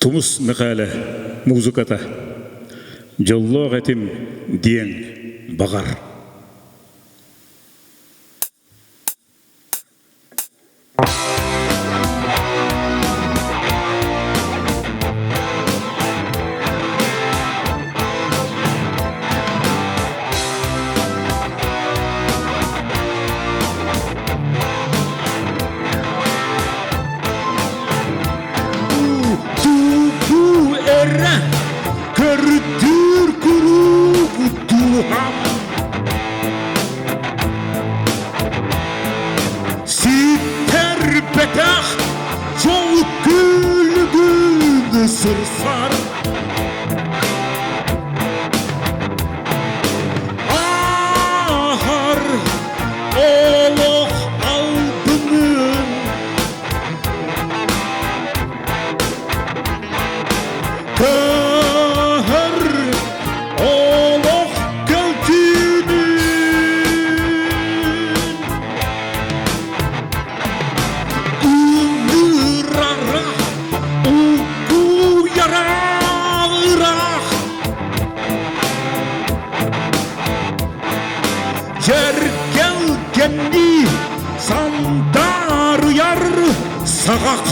Тумус Мэхээлэ музыката «Дьоллоох этим» диэн баҕар. Туу эрэ көрдүүр куруук дууһам Ситтэрбэтэх дьол күлүгүн сырсар Ааһар олох албынын Көһөр олох көлтүүнүн Ыҥырара угуйара ыраах Дьэргэлгэннии сандаарыйар саҕах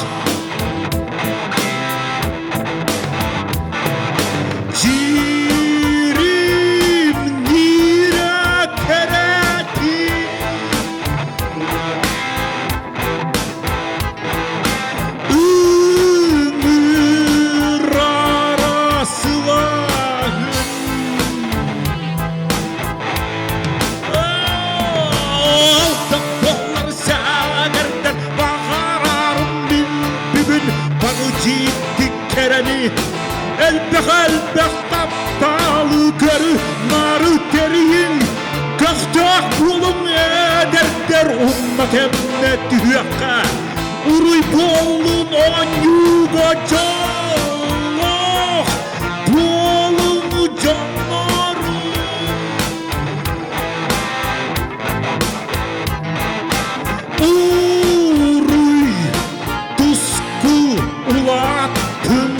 Дьиримниирэ кэрэтин Ыҥырара сылааһын Алтах саагардар баҕарарым мин бүгүн баҕы кэрэни элбэх элбэх тапталы көрү нары тэрийин көхтөөх буолуҥ эдэрдэр умна кэмнэ түһүөххэ уруй буоллун оонньууга дьоллоох буолуҥ дьоннорум Уруй туску улааттын.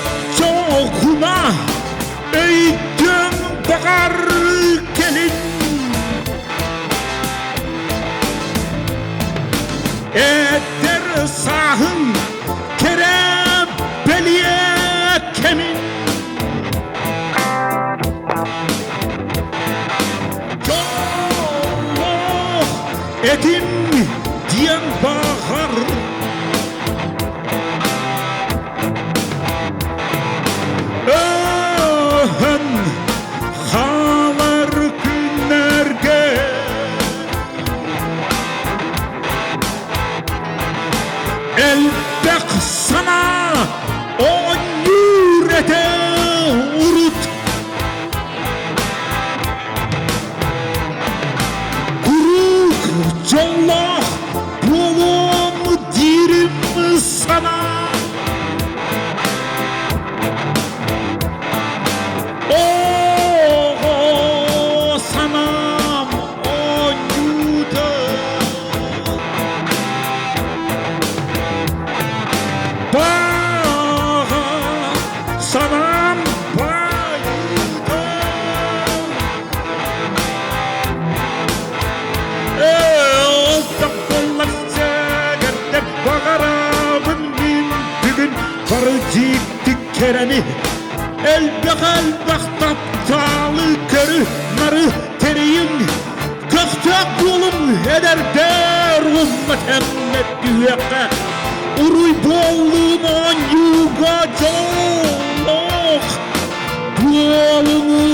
Оччоҕуна өйдүөҥ баҕар кэлин Эдэр сааһын кэрэ бэлиэ кэмин Дьоллоох этим диэн баҕар Өһөн хаалар күннэргэ Элбэх санаа оонньуур этэ урут Куруук дьоллоох буолуом диирим санаа Оҕо санаам оонньуута Баҕа санаам байыта Ылтах сэгэрдэр баҕарабын мин бүгүн бары дьиктик кэрэни элбэх элбэх тапталы көрү нары тэрийин көхтөөх буолуҥ эдэрдэр умма тэммэт түһүөххэ. Уруй буоллун оонньууга дьоллоох буолуҥ!